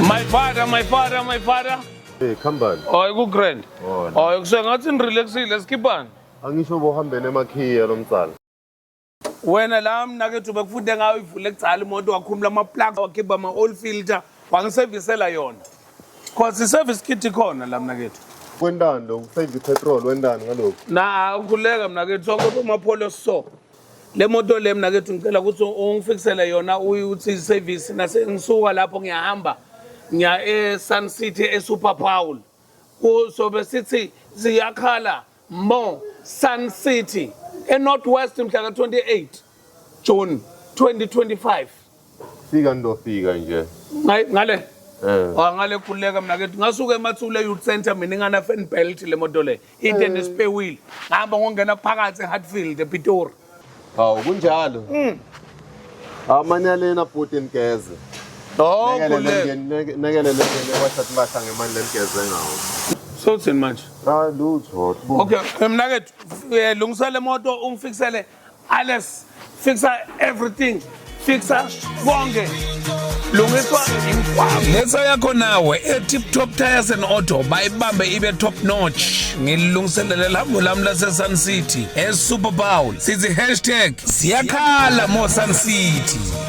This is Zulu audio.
My father, my father, my father. Hey, khambani. Oh, ku grand. Oh, Oh, kusengathi nirelaxile sikhiphani. Angisho bohambene emakhiya lomtsala. Wena la mnakethu bekufunde ngayo ivule kucala imoto, wakhumula ama-plug, wakhipha ama-oil filter, wangisevisela yona. Cause i-service kit ikhona la, mnakethu. Kwentani lokhu? Save i-petrol, wentani ngalokhu? Na ukhuleka, mnakethu, sonke bomapholo so. Le moto le, mnakethu, ngicela ukuthi ungifikisele yona, uthi service nase ngisuka lapho ngiyahamba ngiya e-Sun City, e-Super Bowl. Kusobe sithi ziyakhala mo Sun City e-North West mhla ka-28 June 2025. Fika ndofika nje. Ngale. Eh. Ah, ngale, khululeka mnakethu. Ngasuka eMathule Youth Center mina, ingana fan belt le moto le. Into ne-spare wheel. Ngihamba ngongena phakathi eHatfield, ePitori. Hawu, kunjalo. Amanye lena bhuti ngigeze. Oh, khululeka. Nekele lengene kwashathi bahla ngemali lenigeze ngawo. Sothini manje? Ah, lutho. Okay, mnakethu, lungisa le moto, ungifikisele alles, fixa everything, fixa konke. Lungiswa imigwaqo. Letha yakho nawe e-Tip Top Tires and Auto, bayibambe ibe top notch. Ngilungiselele lambo lami lase-Sun City e-Super Bowl. Sithi #siyakhala mo Sun City.